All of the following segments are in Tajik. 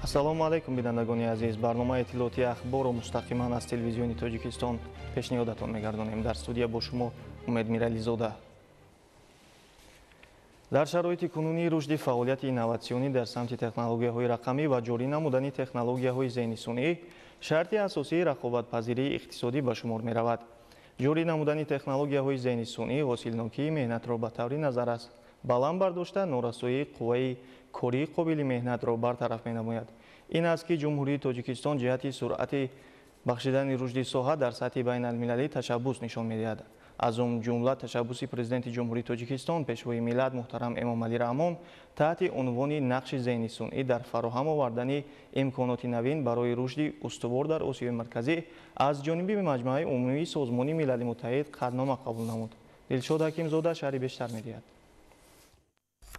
Ассалому алайкум, бинандагони азиз. Барномаи иттилоотии ахборро мустақиман аз телевизиони Тоҷикистон пешниҳодатон мегардонем. Дар студия бо шумо Умед Мирализода. Дар шароити кунунии рушди фаъолияти инноватсионӣ дар самти технологияҳои рақамӣ ва ҷорӣ намудани технологияҳои зеҳни сунъӣ шарти асосии рақобатпазирии иқтисодӣ ба шумор меравад. Ҷорӣ намудани технологияҳои зеҳни сунъӣ ҳосилнокии меҳнатро ба таври назаррас баланд бардошта, норасоии қувваи кории қобили меҳнатро бартараф менамояд. Ин аст, ки Ҷумҳурии Тоҷикистон ҷиҳати суръати бахшидани рушди соҳа дар сатҳи байналмилалӣ ташаббус нишон медиҳад. Аз он ҷумла ташаббуси Президенти Ҷумҳурии Тоҷикистон, Пешвои миллат муҳтарам Эмомалӣ Раҳмон таҳти унвони нақши зеҳни сунъӣ дар фароҳам овардани имконоти навин барои рушди устувор дар Осиёи Марказӣ аз ҷониби Маҷмааи Умумии Созмони Милали Муттаҳид қатънома қабул намуд. Дилшод Ҳакимзода шарҳи бештар медиҳад.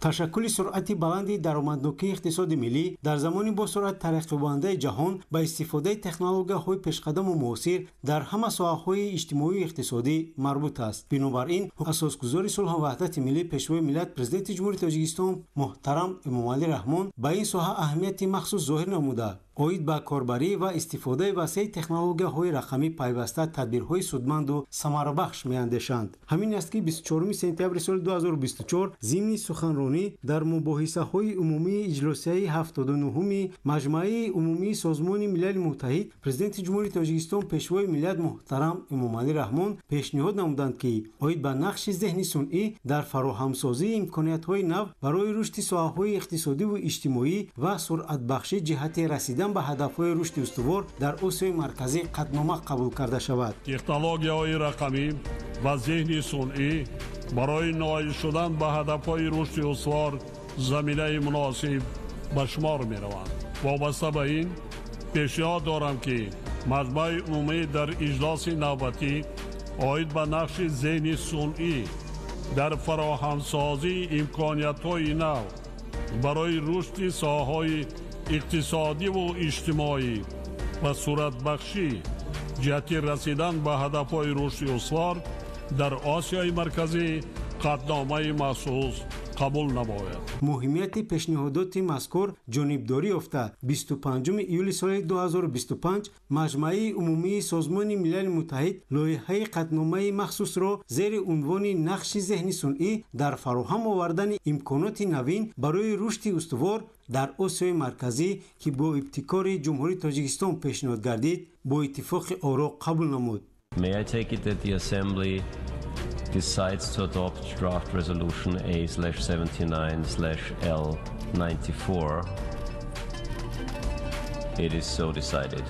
Ташаккули суръати баланди даромаднокии иқтисоди миллӣ дар замони босуръат тараққиёбандаи ҷаҳон ба истифодаи технологияҳои пешқадаму муосир дар ҳама соҳаҳои иҷтимоию иқтисодӣ марбут аст. Бинобар ин, асосгузори сулҳу ваҳдати миллӣ, Пешвои миллат, Президенти Ҷумҳурии Тоҷикистон муҳтарам Эмомалӣ Раҳмон ба ин соҳа аҳамияти махсус зоҳир намуда, оид ба корбарӣ ва истифодаи васеи технологияҳои рақамӣ пайваста тадбирҳои судманду самарабахш меандешанд. Ҳамин аст, ки 24 сентябри соли 2024 зимни суханронӣ дар мубоҳисаҳои умумии иҷлосияи 79-уми Маҷмааи Умумии Созмони Милали Муттаҳид Президенти Ҷумҳурии Тоҷикистон, Пешвои миллат муҳтарам Эмомалӣ Раҳмон пешниҳод намуданд, ки оид ба нақши зеҳни сунъӣ дар фароҳамсозии имкониятҳои нав барои рушди соҳаҳои иқтисодиву иҷтимоӣ ва суръатбахшӣ ҷиҳати расидан ба ҳадафҳои рушди устувор дар Осиёи Марказӣ қатънома қабул карда шавад. Технологияҳои рақамӣ ва зеҳни сунъӣ барои ноил шудан ба ҳадафҳои рушди устувор заминаи муносиб ба шумор мераванд. Вобаста ба ин пешниҳод дорам, ки Маҷмааи Умумӣ дар иҷлоси навбатӣ оид ба нақши зеҳни сунъӣ дар фароҳамсозии имкониятҳои нав барои рушди соҳаҳои иқтисодиву иҷтимоӣ ва суратбахшӣ ҷиҳати расидан ба ҳадафҳои рушди устувор дар Осиёи Марказӣ қатъномаи махсус қабул намояд. Муҳимияти пешниҳодоти мазкур ҷонибдорӣ ёфта, 25 июли соли 2025 Маҷмааи Умумии Созмони Милали Муттаҳид лоиҳаи қатъномаи махсусро зери унвони нақши зеҳни сунъӣ дар фароҳам овардани имконоти навин барои рушди устувор дар Осиёи Марказӣ, ки бо ибтикори Ҷумҳурии Тоҷикистон пешниҳод гардид, бо иттифоқи оро қабул намуд. May I take it that the Assembly decides to adopt draft resolution A/79/L94? It is so decided.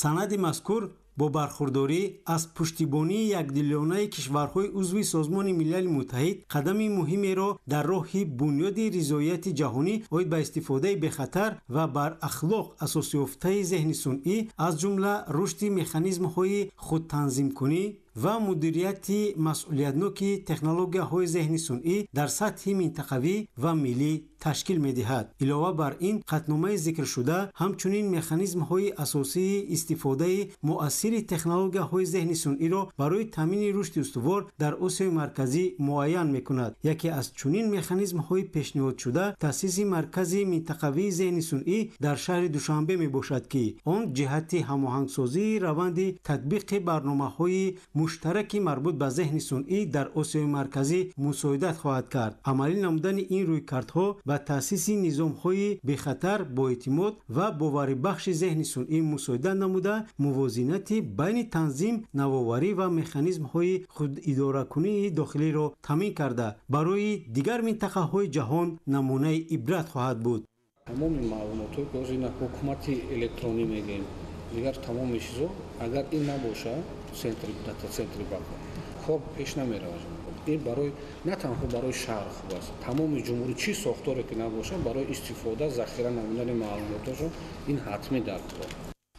Санади мазкур бо бархурдорӣ аз пуштибонии якдилёнаи кишварҳои узви Созмони Милали Муттаҳид қадами муҳимеро дар роҳи бунёди ризоияти ҷаҳонӣ оид ба истифодаи бехатар ва бар ахлоқ асосёфтаи зеҳни сунъӣ, аз ҷумла рушди механизмҳои худтанзимкунӣ ва мудирияти масъулиятноки технологияҳои зеҳни сунъӣ дар сатҳи минтақавӣ ва миллӣ ташкил медиҳад. Илова бар ин, қатъномаи зикршуда ҳамчунин механизмҳои асосии истифодаи муассири технологияҳои зеҳни сунъиро барои таъмини рушди устувор дар Осиёи Марказӣ муайян мекунад. Яке аз чунин механизмҳои пешниҳодшуда таъсиси маркази минтақавии зеҳни сунъӣ дар шаҳри Душанбе мебошад, ки он ҷиҳати ҳамоҳангсозии раванди татбиқи барномаҳои муштараки марбут ба зеҳни сунъӣ дар Осиёи Марказӣ мусоидат хоҳад кард. Амалӣ намудани ин рӯйкардҳо ба таъсиси низомҳои бехатар, боэътимод ва боварибахши зеҳни сунъӣ мусоидат намуда, мувозинати байни танзим, навоварӣ ва механизмҳои худидоракунии дохилиро таъмин карда, барои дигар минтақаҳои ҷаҳон намунаи ибрат хоҳад буд. Тамоми маълумотҳое, ки ҳозир ҳукумати электронӣ мегӯем, дигар тамоми чизо, агар ин набошад, центри дата центри бако кор пеш намеравад. Ин барои на танҳо барои шаҳр хуб аст, тамоми ҷумҳурӣ чӣ сохторе ки набошад, барои истифода, захира намудани маълумотҳошон ин ҳатмӣ дар кор.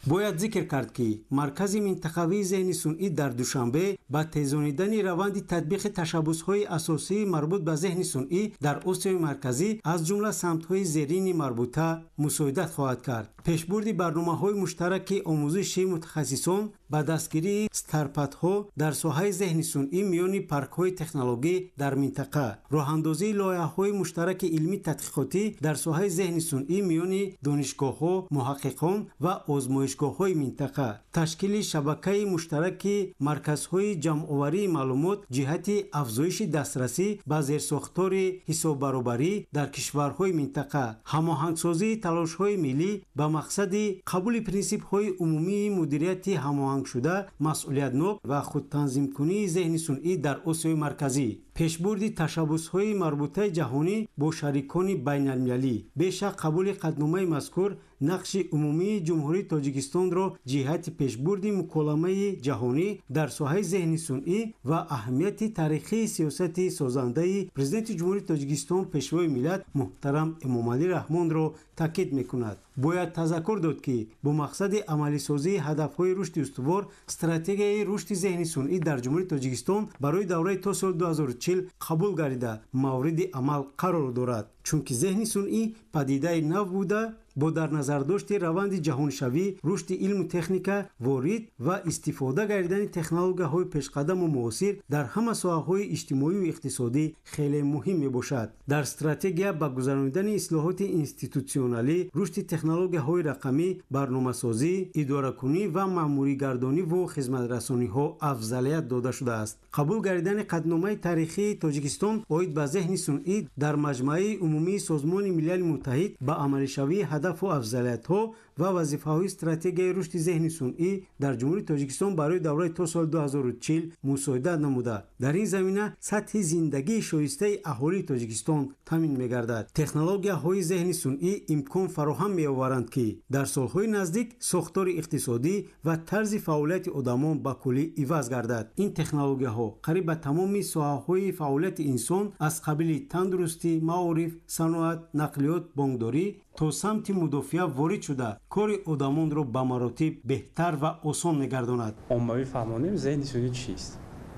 Бояд зикр кард, ки Маркази минтақавии зеҳни сунъӣ дар Душанбе ба тезонидани раванди татбиқи ташаббусҳои асосии марбут ба зеҳни сунъӣ дар Осиёи Марказӣ, аз ҷумла самтҳои зерини марбута, мусоидат хоҳад кард: пешбурди барномаҳои муштараки омӯзиши мутахассисон ба дастгирии стартапҳо дар соҳаи зеҳни сунъӣ миёни паркҳои технологӣ дар минтақа, роҳандозии лоиҳаҳои муштараки илмӣ тадқиқотӣ дар соҳаи зеҳни сунъӣ миёни донишгоҳҳо, муҳаққиқон ва озмоишгоҳҳои минтақа, ташкили шабакаи муштараки марказҳои ҷамъоварии маълумот ҷиҳати афзоиши дастрасӣ ба зерсохтори ҳисоббаробарӣ дар кишварҳои минтақа, ҳамоҳангсозии талошҳои миллӣ ба мақсади қабули принсипҳои умумии мудирияти ҳамоҳангшуда, масъулиятнок ва худтанзимкунии зеҳни сунъӣ дар Осиёи Марказӣ, пешбурди ташаббусҳои марбутаи ҷаҳонӣ бо шарикони байналмилалӣ. Бешак, қабули қатъномаи мазкур нақши умумии Ҷумҳурии Тоҷикистонро ҷиҳати пешбурди муколамаи ҷаҳонӣ дар соҳаи зеҳни сунъӣ ва аҳамияти таърихии сиёсати созандаи Президенти Ҷумҳурии Тоҷикистон, Пешвои миллат муҳтарам Эмомалӣ Раҳмонро таъкид мекунад. Бояд тазаккур дод, ки бо мақсади амалисозии ҳадафҳои рушди устувор стратегияи рушди зеҳни сунъӣ дар Ҷумҳурии Тоҷикистон барои давраи то соли 2040 қабул гардида, мавриди амал қарор дорад, чунки зеҳни сунъӣ падидаи нав буда, бо дар назардошти раванди ҷаҳоншавӣ, рушди илму техника, ворид ва истифода гардидани технологияҳои пешқадаму муосир дар ҳама соҳаҳои иҷтимоию иқтисодӣ хеле муҳим мебошад. Дар стратегия ба гузаронидани ислоҳоти институтсионалӣ, рушди технологияҳои рақамӣ, барномасозӣ, идоракунӣ ва маъмуригардониву хизматрасониҳо афзалият дода шудааст. Қабул гардидани қатъномаи таърихии Тоҷикистон оид ба зеҳни сунъӣ дар Маҷмааи умумии Созмони Милали Муттаҳид ба амалишавии ҳадафу афзалиятҳо ва вазифаҳои стратегияи рушди зеҳни сунъӣ дар Ҷумҳурии Тоҷикистон барои давраи то соли 2040 мусоидат намуда, дар ин замина сатҳи зиндагии шоистаи аҳолии Тоҷикистон таъмин мегардад. Технологияҳои зеҳни сунъӣ имкон фароҳам меоваранд, ки дар солҳои наздик сохтори иқтисодӣ ва тарзи фаъолияти одамон ба куллӣ иваз гардад. Ин технологияҳо қариб ба тамоми соҳаҳои фаъолияти инсон, аз қабили тандурустӣ, маориф, саноат, нақлиёт, бонкдорӣ то самти мудофиа ворид шуда, кори одамонро ба маротиб беҳтар ва осон мегардонад. Оммавӣ фаҳмонем, зеҳни сунъӣ чист.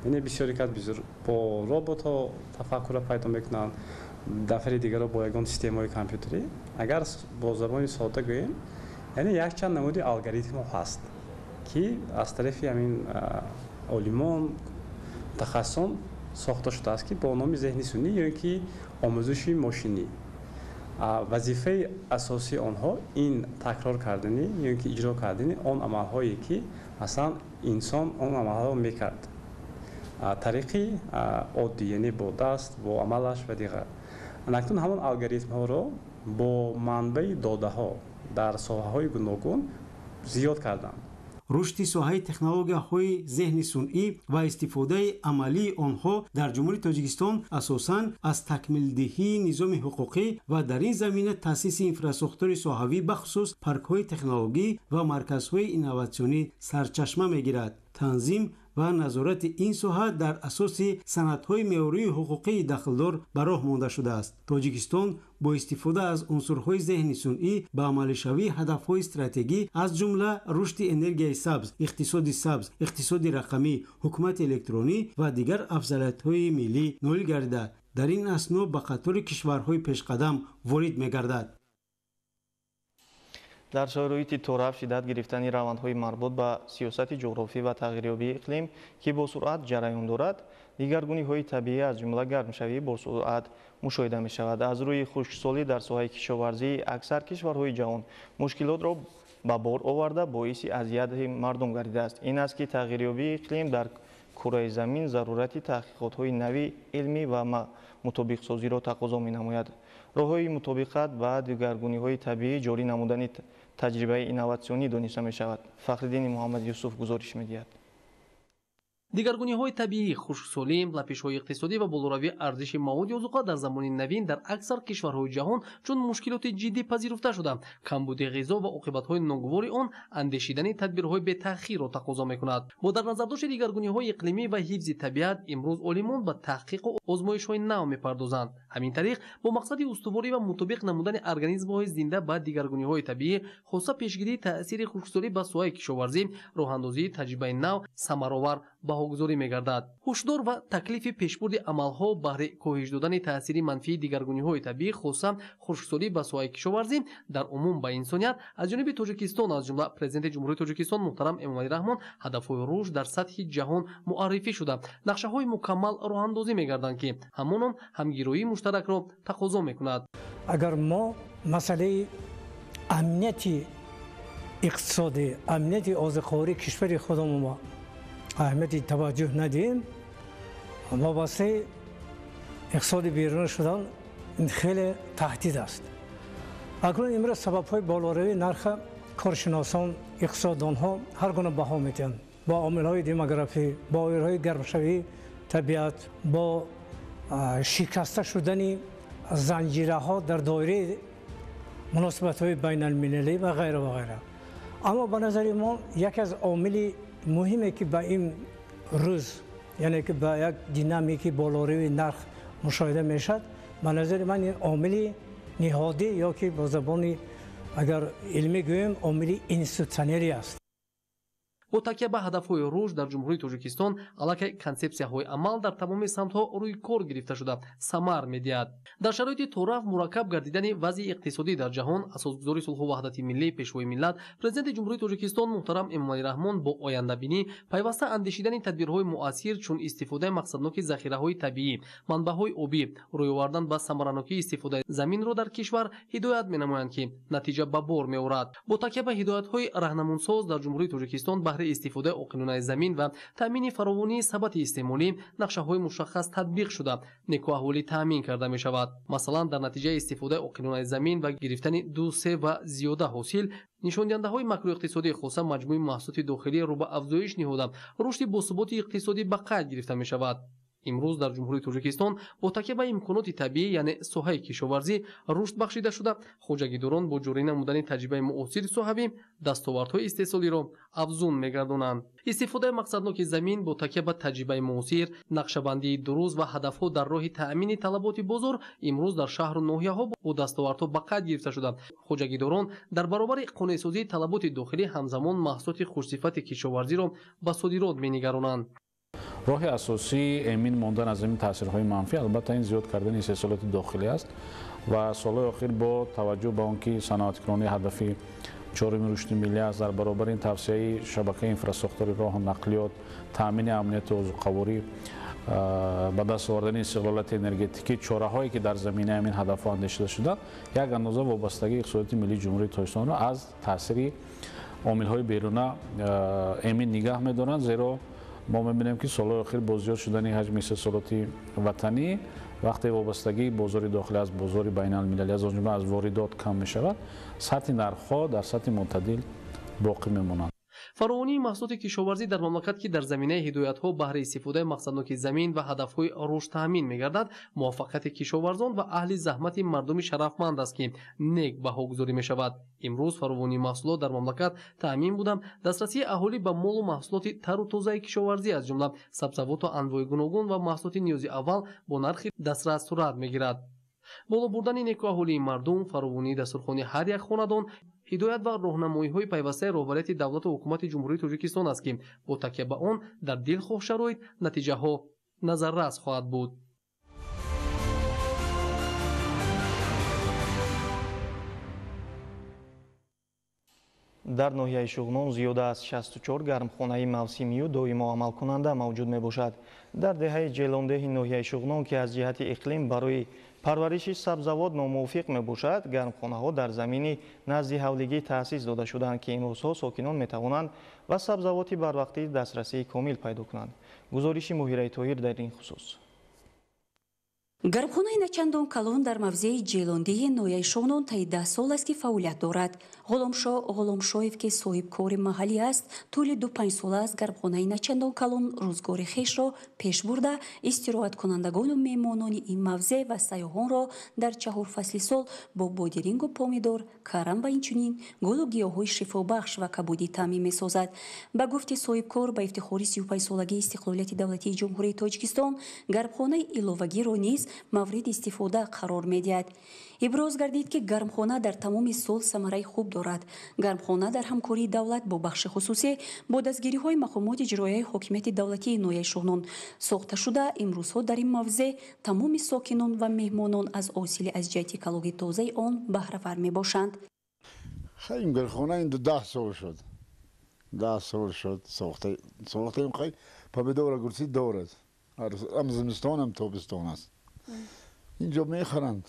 Яъне бисёре кас бо роботҳо тафаккурро пайдо мекунанд, дафъаи дигарро бо ягон системаҳои компютерӣ. Агар бо забони сода гӯем, яъне якчанд намуди алгоритмҳо ҳаст, ки аз тарафи ҳамин олимон, мутахассисон сохта шудааст, ки бо номи зеҳни сунъӣ ё ки омӯзиши мошинӣ. Вазифаи асосии онҳо ин такрор кардани ё ки иҷро кардани он амалҳое, ки масалан инсон он амалҳоро мекард тариқи оддӣ, яъне бо даст, бо амалаш ва дигар. Акнун ҳамон алгоритмҳоро бо манбаи додаҳо дар соҳаҳои гуногун зиёд карданд. Рушди соҳаи технологияҳои зеҳни сунъӣ ва истифодаи амалии онҳо дар Ҷумҳурии Тоҷикистон асосан аз такмилдиҳии низоми ҳуқуқӣ ва дар ин замина таъсиси инфрасохтори соҳавӣ, бахусус паркҳои технологӣ ва марказҳои инноватсионӣ сарчашма мегирад. Танзим ва назорати ин соҳа дар асоси санадҳои меъёрии ҳуқуқии дахлдор ба роҳ монда шудааст. Тоҷикистон бо истифода аз унсурҳои зеҳни сунъӣ ба амалишавии ҳадафҳои стратегӣ, аз ҷумла рушди энергияи сабз, иқтисоди сабз, иқтисоди рақамӣ, ҳукумати электронӣ ва дигар афзалиятҳои миллӣ ноил гардида, дар ин асно ба қатори кишварҳои пешқадам ворид мегардад. Дар шароити тораф шиддат гирифтани равандҳои марбут ба сиёсати ҷуғрофӣ ва тағйирёбии иқлим, ки бо суръат ҷараён дорад, дигаргуниҳои табиӣ, аз ҷумла гармшавӣ, бо суръат мушоҳида мешавад. Аз рӯи хушксолӣ дар соҳаи кишоварзии аксар кишварҳои ҷаҳон мушкилотро ба бор оварда, боиси азияти мардум гардидааст. Ин аст, ки тағйирёбии иқлим дар кураи замин зарурати таҳқиқотҳои нави илмӣ ва мутобиқсозиро тақозо менамояд. Роҳҳои мутобиқат ба дигаргуниҳои табиӣ ҷорӣ намудани таҷрибаи инноватсионӣ дониста мешавад. Фахриддини Муҳаммад Юсуф гузориш медиҳад. Дигаргуниҳои табиӣ, хушксолӣ, лапишҳои иқтисодӣ ва болоравии арзиши маводи озуқа дар замони навин дар аксар кишварҳои ҷаҳон чун мушкилоти ҷиддӣ пазируфта шуда, камбуди ғизо ва оқибатҳои ногувори он андешидани тадбирҳои бетаъхирро тақозо мекунад. Бо дар назардошти дигаргуниҳои иқлимӣ ва ҳифзи табиат, имрӯз олимон ба таҳқиқу озмоишҳои нав мепардозанд. Ҳамин тариқ, бо мақсади устуворӣ ва мутобиқ намудани организмҳои зинда ба дигаргуниҳои табиӣ, хоса пешгирии таъсири хушксолӣ ба соҳаи кишоварзӣ, роҳандозии таҷрибаи нав самаровар баҳогузорӣ мегардад. Ҳушдор ва таклифи пешбурди амалҳо баҳри коҳиш додани таъсири манфии дигаргуниҳои табиӣ, хоса хушксолӣ ба соҳаи кишоварзӣ дар умум ба инсоният аз ҷониби Тоҷикистон, аз ҷумла Президенти Ҷумҳурии Тоҷикистон муҳтарам Эмомалӣ Раҳмон ҳадафҳои рушд дар сатҳи ҷаҳон муаррифӣ шуда, нақшаҳои мукаммал роҳандозӣ мегарданд, ки ҳамонон ҳамгироии муштаракро тақозо мекунад. Агар мо масъалаи амнияти иқтисодӣ, амнияти озуқавории кишвари худамон аҳамияти таваҷҷӯҳ надиҳем, вобастаи иқтисоди берунӣ шудан ин хеле таҳдид аст. Акнун имрӯз сабабҳои болоравии нарха коршиносон, иқтисоддонҳо ҳар гуна баҳо медиҳанд. Бо омилҳои демографӣ, бо омилҳои гармшавии табиат, бо шикаста шудани занҷираҳо дар доираи муносибатҳои байналмилалӣ ва ғайра ва ғайра. Аммо ба назари мо яке аз омили муҳиме ки ба ин рӯз, яъне ки ба як динамики болоравии нарх мушоҳида мешавад, ба назари ман ин омили ниҳодӣ ё ки бо забони агар илмӣ гӯем омили институтсионерӣ аст. Бо такя ба ҳадафҳои рушд дар Ҷумҳурии Тоҷикистон аллакай консепсияҳои амал дар тамоми самтҳо рӯи кор гирифта шуда самар медиҳад. Дар шароити торафт мураккаб гардидани вазъи иқтисодӣ дар ҷаҳон, асосгузори сулҳу ваҳдати миллӣ, Пешвои миллат, Президенти Ҷумҳурии Тоҷикистон муҳтарам Эмомалӣ Раҳмон бо ояндабинӣ, пайваста андешидани тадбирҳои муассир чун истифодаи мақсадноки захираҳои табиӣ, манбаъҳои обӣ, рӯй овардан ба самаранокии истифодаи заминро дар кишвар ҳидоят менамоянд, ки натиҷа ба бор меорад. Бо такя ба ҳидоятҳои раҳнамунсоз дар Ҷумҳурии Тоҷикистон баҳри истифодаи оқилонаи замин ва таъмини фаровонии сабати истеъмолӣ нақшаҳои мушаххас татбиқ шуда, некӯаҳволӣ таъмин карда мешавад. Масалан, дар натиҷаи истифодаи оқилонаи замин ва гирифтани 2, 3 ва зиёда ҳосил, нишондиҳандаҳои макроиқтисодӣ, хоса маҷмӯи маҳсулоти дохилӣ рӯ ба афзоиш ниҳода, рушди босуботи иқтисодӣ ба қайд гирифта мешавад. Имрӯз дар Ҷумҳурии Тоҷикистон бо такя ба имконоти табиӣ, яъне соҳаи кишоварзӣ рушд бахшида шуда, хоҷагидорон бо ҷорӣ намудани таҷрибаи муосири соҳавӣ дастовардҳои истеҳсолиро афзун мегардонанд. Истифодаи мақсадноки замин бо такя ба таҷрибаи муосир, нақшабандии дуруст ва ҳадафҳо дар роҳи таъмини талаботи бозор имрӯз дар шаҳру ноҳияҳо бо дастовардҳо ба қайд гирифта шуда, хоҷагидорон дар баробари қонеъсозии талаботи дохилӣ ҳамзамон маҳсулоти хушсифати кишоварзиро ба содирот менигаронанд. Роҳи асосии эмин мондан аз ин таъсирҳои манфӣ албатта ин зиёд кардани истеҳсолоти дохилӣ аст ва солҳои охир бо таваҷҷӯҳ ба он ки саноаткунонии ҳадафи чоруми рушди миллӣ аст, дар баробари ин тавсияи шабакаи инфрасохтори роҳу нақлиёт, таъмини амнияти озуқаворӣ, ба даст овардани истиқлолияти энергетикӣ, чораҳое ки дар заминаи ҳамин ҳадафҳо андешида шуданд, як андоза вобастагии иқтисодиёти миллии Ҷумҳурии Тоҷикистонро аз таъсири омилҳои беруна эмин нигаҳ медоранд, зеро мо мебинем ки солҳои охир бо зиёд шудани ҳаҷми истеҳсолоти ватанӣ, вақте вобастагии бозори дохилӣ аз бозори байналмилалӣ, аз он ҷумла аз воридот кам мешавад, сатҳи нархҳо дар сатҳи мӯътадил боқӣ мемонанд. Фаровонии маҳсулоти кишоварзӣ дар мамлакат, ки дар заминаи ҳидоятҳо баҳри истифодаи мақсадноки замин ва ҳадафҳои рушд таъмин мегардад, муваффақияти кишоварзон ва аҳли заҳмати мардуми шарафманд аст, ки нек баҳогузорӣ мешавад. Имрӯз фаровонии маҳсулот дар мамлакат таъмин буда, дастрасии аҳолӣ ба молу маҳсулоти тару тозаи кишоварзӣ, аз ҷумла сабзавоту анвои гуногун ва маҳсулоти ниёзи аввал бо нархи дастрас сурат мегирад. Боло бурдани некӯаҳолии мардум, фаровонии дастурхони ҳар як хонадон ҳидоят ва роҳнамоиҳои пайвастаи роҳбарияти давлату ҳукумати Ҷумҳурии Тоҷикистон аст, ки бо такя ба он дар дилхоҳ шароит натиҷаҳо назаррас хоҳад буд. Дар ноҳияи Шуғнон зиёда аз 64 гармхонаи мавсимию доимо амалкунанда мавҷуд мебошад. Дар деҳаи Ҷелондеҳи ноҳияи Шуғнон, ки аз ҷиҳати иқлим барои парвариши сабзавот номувофиқ мебошад, гармхонаҳо дар замини назди ҳавлигӣ таъсис дода шудаанд, ки имрӯзҳо сокинон метавонанд ба сабзавоти барвақтӣ дастрасии комил пайдо кунанд. Гузориши Муҳираи Тоҳир дар ин хусус. Гармхонаи начандон калон дар мавзеи Ҷелондиҳи ноҳияи Шуғнон таи 10 сол аст, ки фаъолият дорад. Ғуломшо Ғуломшоев, ки соҳибкори маҳаллӣ аст, тӯли 2-5 сола аз гармхонаи начандон калон рӯзгори хешро пеш бурда, истироҳаткунандагону меҳмонони ин мавзеъ ва сайёҳонро дар 4 фасли сол бо бодирингу помидор, карам ва инчунин гулу гиёҳҳои шифобахш ва кабудӣ таъмин месозад. Ба гуфти соҳибкор, ба ифтихори 35-солагии истиқлолияти давлатии Ҷумҳурии Тоҷикистон гармхонаи иловагиро низ мавриди истифода қарор медиҳад. Иброз гардид, ки гармхона дар тамоми сол самараи хуб дорад. Гармхона дар ҳамкории давлат бо бахши хусусӣ бо дастгириҳои мақомоти иҷроияи ҳокимияти давлатии ноҳияи Шуғнон сохта шуда, имрӯзҳо дар ин мавзеъ тамоми сокинон ва меҳмонон аз ҳосили аз ҷиҳати экологии тозаи он баҳравар мебошанд. Ин гармхона ин 10 сол шуд. 10 сол шуд сохтаем. Помидора гурси дорад. Ам зимистон, ам тобистон аст. Инҷо мехаранд,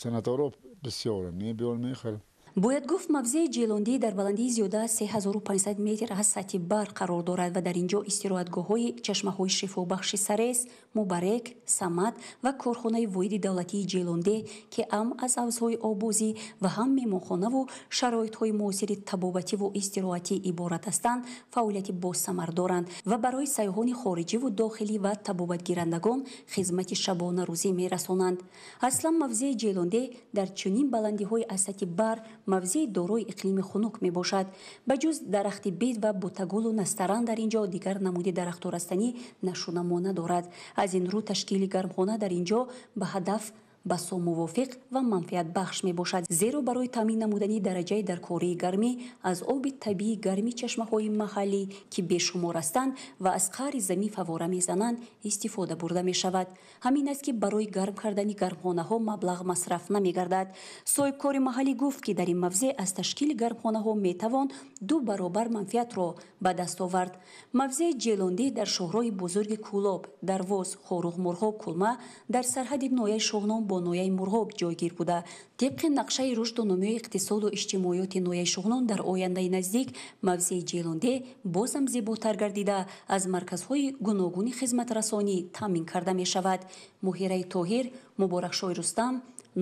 санаторо бисёранд, мебиён мехаранд. Бояд гуфт, мавзеи Ҷелондӣ дар баландии зиёда аз 3500 метр аз сатҳи баҳр қарор дорад ва дар ин ҷо истироҳатгоҳҳои чашмаҳои шифобахши Сарес, Мубарек, Самад ва корхонаи воҳиди давлатии Ҷелондӣ, ки ҳам аз ҳавзҳои оббозӣ ва ҳам меҳмонхонаву шароитҳои муосири табобативу истироҳатӣ иборат ҳастанд, фаъолияти босамар доранд ва барои сайёҳони хориҷиву дохилӣ ва табобатгирандагон хизмати шабонарӯзӣ мерасонанд. Аслан мавзеи Ҷелондӣ дар чунин баландиҳои аз сатҳи баҳр мавзеи дорои иқлими хунук мебошад. Ба ҷуз дарахти бед ва бутагулу настаран дар ин ҷо дигар намуди дарахту растанӣ нашунамо надорад. Аз ин рӯ ташкили гармхона дар ин ҷо ба ҳадаф басо мувофиқ ва манфиатбахш мебошад, зеро барои таъмин намудани дараҷаи даркории гармӣ аз оби табиии гарми чашмаҳои маҳаллӣ, ки бешумор ҳастанд ва аз қаъри замин фавора мезананд, истифода бурда мешавад. Ҳамин аст, ки барои гарм кардани гармхонаҳо маблағ масраф намегардад. Соҳибкори маҳаллӣ гуфт, ки дар ин мавзеъ аз ташкили гармхонаҳо метавон 2 баробар манфиатро ба даст овард. Мавзеи Ҷелондӣ дар шоҳроҳи бузурги Кӯлоб, Дарвоз, Хоруғ, Мурғоб, Кулма дар сарҳади ноҳияи Шуғнон бо ноҳияи Мурғоб ҷойгир буда, тибқи нақшаи рушду нумӯи иқтисоду иҷтимоиёти ноҳияи Шуғнон дар ояндаи наздик мавзеи Ҷелондӣ бозам зеботар гардида, аз марказҳои гуногуни хизматрасонӣ таъмин карда мешавад. Муҳираи Тоҳир, Муборакшои Рустам,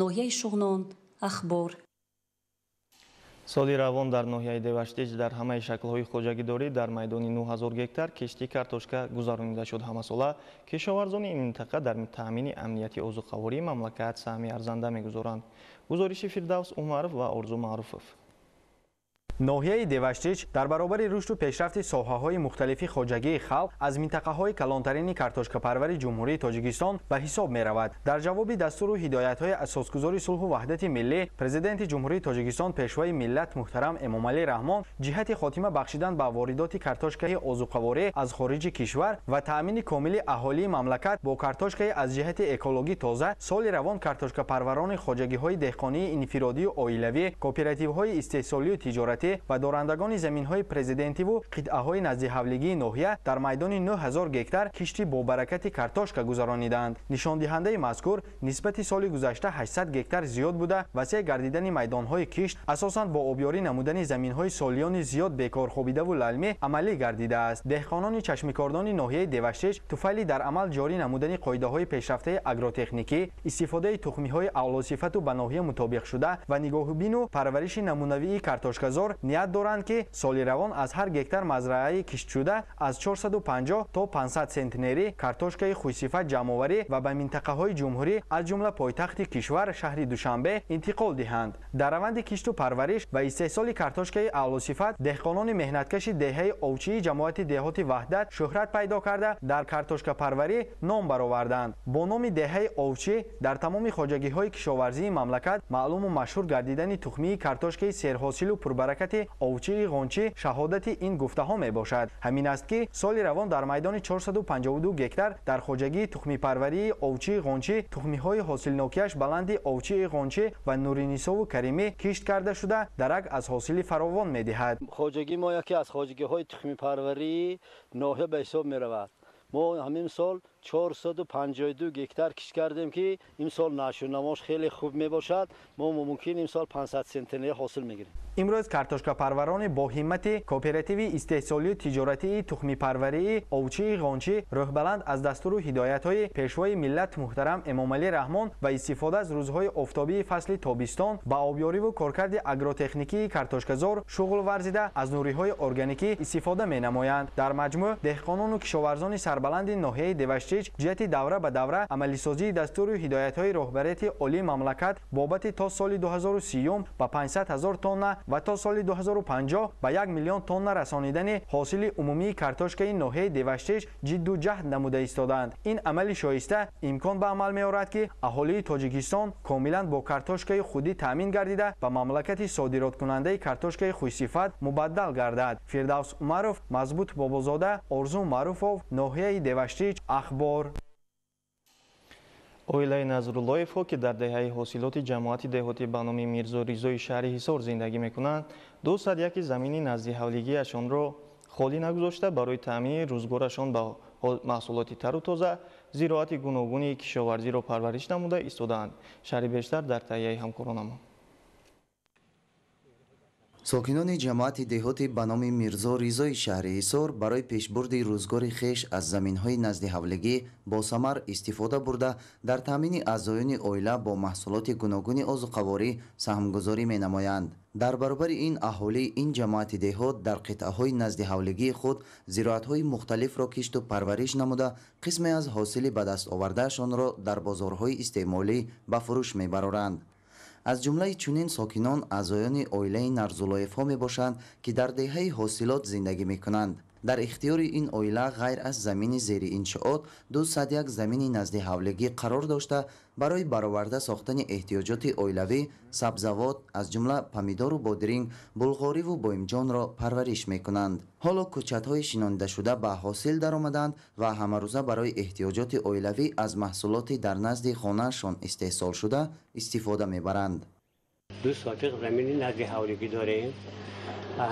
ноҳияи Шуғнон, Ахбор. Соли равон дар ноҳияи Деваштич дар ҳамаи шаклҳои хоҷагидорӣ дар майдони 9000 гектар кишти картошка гузаронида шуд. Ҳамасола кишоварзони ин минтақа дар таъмини амнияти озуқавории мамлакат саҳми арзанда мегузоранд. Гузориши Фирдавс Умаров ва Орзу Маъруфов. Ноҳияи Деваштич дар баробари рушду пешрафти соҳаҳои мухталифи хоҷагии халқ аз минтақаҳои калонтарини картошкапарвари Ҷумҳурии Тоҷикистон ба ҳисоб меравад. Дар ҷавоби дастуру ҳидоятҳои асосгузори сулҳу ваҳдати миллӣ, Президенти Ҷумҳурии Тоҷикистон, Пешвои миллат муҳтарам Эмомалӣ Раҳмон, ҷиҳати хотима бахшидан ба воридоти картошкаи озуқаворӣ аз хориҷи кишвар ва таъмини комили аҳолии мамлакат бо картошкаи аз ҷиҳати экологӣ тоза, соли равон картошкапарварони хоҷагиҳои деҳқонии инфиродию оилавӣ, кооперативҳои истеҳсолию тиҷоратӣ ва дорандагони заминҳои президентиву қитъаҳои наздиҳавлигии ноҳия дар майдони 9000 гектар кишти бобаракати картошка гузарониданд. Нишондиҳандаи мазкур нисбати соли гузашта 800 гектар зиёд буда, васеъ гардидани майдонҳои кишт асосан бо обёрӣ намудани заминҳои солиёни зиёд бекорхобидаву лалмӣ амалӣ гардидааст. Деҳқонони чашмикордони ноҳияи Деваштич туфайли дар амал ҷорӣ намудани қоидаҳои пешрафтаи агротехникӣ, истифодаи тухмиҳои аълосифату ба ноҳия мутобиқшуда ва нигоҳубину парвариши намунавии картошказор ният доранд, ки соли равон аз ҳар гектар мазрааи киштшуда аз 450 то 500 сентнери картошкаи хушсифат ҷамъоварӣ ва ба минтақаҳои ҷумҳурӣ, аз ҷумла пойтахти кишвар шаҳри Душанбе интиқол диҳанд. Дар раванди кишту парвариш ва истеҳсоли картошкаи аълосифат деҳқонони меҳнаткаши деҳаи Овчии ҷамоати деҳоти Ваҳдат шӯҳрат пайдо карда, дар картошкапарварӣ ном бароварданд. Бо номи деҳаи Овчӣ дар тамоми хоҷагиҳои кишоварзии мамлакат маълуму машҳур гардидани тухмии картошкаи серҳосилу пурбаракати Овчии Ғончӣ шаҳодати ин гуфтаҳо мебошад. Ҳамин аст, ки соли равон дар майдони 452 гектар дар хоҷагии тухмипарварии Овчии Ғончӣ тухмиҳои ҳосилнокиаш баланди Овчии Ғончӣ ва Нуринисову Каримӣ кишт карда шуда, дарак аз ҳосили фаровон медиҳад. Хоҷагии мо яке аз хоҷагиҳои тухмипарварии ноҳия ба ҳисоб меравад. Мо ҳамин сол 452 гектар кишт кардем, ки имсол нашъунамош хеле хуб мебошад. Мо мумкин имсол 500 сентнер ҳосил мегирем. Имрӯз картошкапарварони бо ҳиммати кооперативи истеҳсолию тиҷоратии тухмипарварии Овчии Ғончӣ рӯҳбаланд аз дастуру ҳидоятҳои Пешвои миллат муҳтарам Эмомалӣ Раҳмон ва истифода аз рӯзҳои офтобии фасли тобистон ба обёриву коркарди агротехникии картошказор шуғл варзида, аз нуриҳои органикӣ истифода менамоянд. Дар маҷмӯъ деҳқонону кишоварзони сарбаланди ноҳияи Деваштич ҷиҳати давра ба давра амалисозии дастуру ҳидоятҳои роҳбарияти олии мамлакат бобати то соли 2030 ба 500 000 тонна ва то соли 2050 ба 1 миллион тонна расонидани ҳосили умумии картошкаи ноҳияи Деваштич ҷидду ҷаҳд намуда истодаанд. Ин амали шоиста имкон ба амал меорад, ки аҳолии Тоҷикистон комилан бо картошкаи худӣ таъмин гардида, ба мамлакати содироткунандаи картошкаи хушсифат мубаддал гардад. Фирдавс Умаров, Мазбут Бобозода, Орзу Маъруфов, ноҳияи Деваштич, Ахбор. Оилаи Назруллоевҳо, ки дар деҳаи ҳосилоти ҷамоати деҳотӣ ба номи Мирзо Ризои шаҳри Ҳисор зиндагӣ мекунанд, 201 замини назди ҳавлигиашонро холӣ нагузошта, барои таъмини рӯзгорашон ба маҳсулоти тару тоза зироати гуногуни кишоварзиро парвариш намуда истодаанд. Шарҳи бештар дар таҳияи ҳамкоронамон. Сокинони ҷамоати деҳоти ба номи Мирзо Ризои шаҳри Ҳисор барои пешбурди рӯзгори хеш аз заминҳои назди ҳавлигӣ босамар истифода бурда, дар таъмини аъзоёни оила бо маҳсулоти гуногуни озуқаворӣ саҳмгузорӣ менамоянд. Дар баробари ин аҳолии ин ҷамоати деҳот дар қитъаҳои назди ҳавлигии худ зироатҳои мухталифро кишту парвариш намуда, қисме аз ҳосили ба даст овардаашонро дар бозорҳои истеъмолӣ ба фурӯш мебароранд. Аз ҷумлаи чунин сокинон аъзоёни оилаи Нарзуллоевҳо мебошанд, ки дар деҳаи ҳосилот зиндагӣ мекунанд. Дар ихтиёри ин оила ғайр аз замини зери иншоот 201 замини назди ҳавлигӣ қарор дошта, барои бароварда сохтани эҳтиёҷоти оилавӣ сабзавот, аз ҷумла помидору бодиринг, булғориву боимҷонро парвариш мекунанд. Ҳоло кӯчатҳои шинонидашуда ба ҳосил даромаданд ва ҳамарӯза барои эҳтиёҷоти оилавӣ аз маҳсулоти дар назди хонаашон истеҳсолшуда истифода мебаранд. 2 сотиқ замини назди ҳавлигӣ дорем.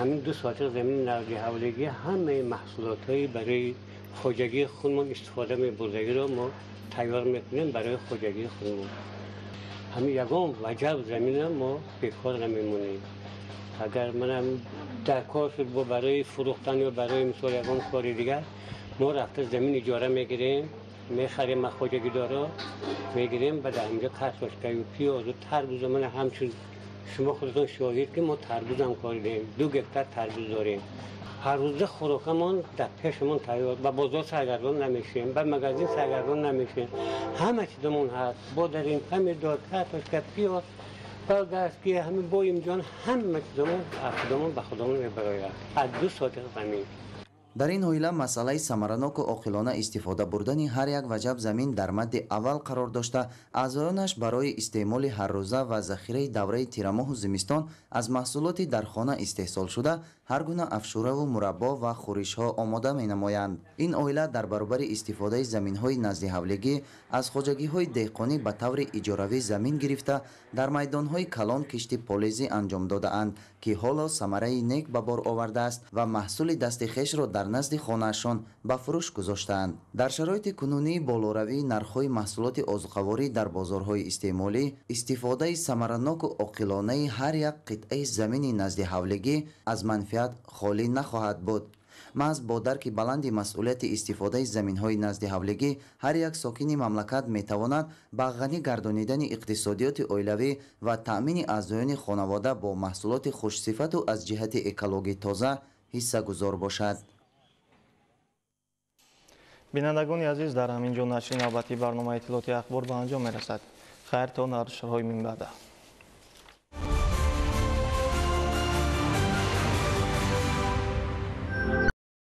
Ҳамин 2 сотиқ замини назди ҳавлигӣ ҳамаи маҳсулотҳои барои хоҷагии худмон истифода мебурдагиро мо тайёр мекунем барои хоҷагии худмон. Ҳамин ягон ваҷаб замина мо бекор намемонем. Агар манам дар кор шуд бо барои фурӯхтан ё барои мисол ягон кори дигар, мо рафта замин иҷора мегирем, мехарем аз хоҷагидоро, мегирем ба дар ҳаминҷо картошкаю пиёзу тарбузу мана ҳамчун шумо худатон шоҳид, ки мо тарбузам коридем, 2 гектар тарбуз дорем. Ҳар рӯза хӯрокамон дар пешамон тайёр, ба бозор саргардон намешавем, ба магазин саргардон намешавем. Ҳама чизамон ҳаст, бодарин, помидор, картошка, пиёз, болгарский, ҳамин боимҷон, ҳама чизамон аз худамон ба худамон мебарояд аз 2 сотиқ замин. Дар ин оила масъалаи самараноку оқилона истифода бурдани ҳар як ваҷаб замин дар мадди аввал қарор дошта, аъзоёнаш барои истеъмоли ҳаррӯза ва захираи давраи тирамоҳу зимистон аз маҳсулоти дар хона истеҳсолшуда ҳар гуна афшураву мураббо ва хӯришҳо омода менамоянд. Ин оила дар баробари истифодаи заминҳои назди ҳавлигӣ аз хоҷагиҳои деҳқонӣ ба таври иҷоравӣ замин гирифта, дар майдонҳои калон кишти полезӣ анҷом додаанд, ки ҳоло самараи нек ба бор овардааст ва маҳсули дасти хешро дар назди хонаашон ба фурӯш гузоштаанд. Дар шароити кунунии болоравии нархҳои маҳсулоти озуқаворӣ дар бозорҳои истеъмолӣ, истифодаи самараноку оқилонаи ҳар як қитъаи замини назди ҳавлигӣ аз манфиат холӣ нахоҳад буд. Маҳз бо дарки баланди масъулияти истифодаи заминҳои назди ҳавлигӣ ҳар як сокини мамлакат метавонад ба ғанӣ гардонидани иқтисодиёти оилавӣ ва таъмини аъзоёни хонавода бо маҳсулоти хушсифату аз ҷиҳати экологӣ тоза ҳиссагузор бошад. Бинандагони азиз, дар ҳамин ҷо нашри навбатии барномаи иттилооти Ахбор ба анҷом мерасад. Хайр то нашрҳои минбаъда.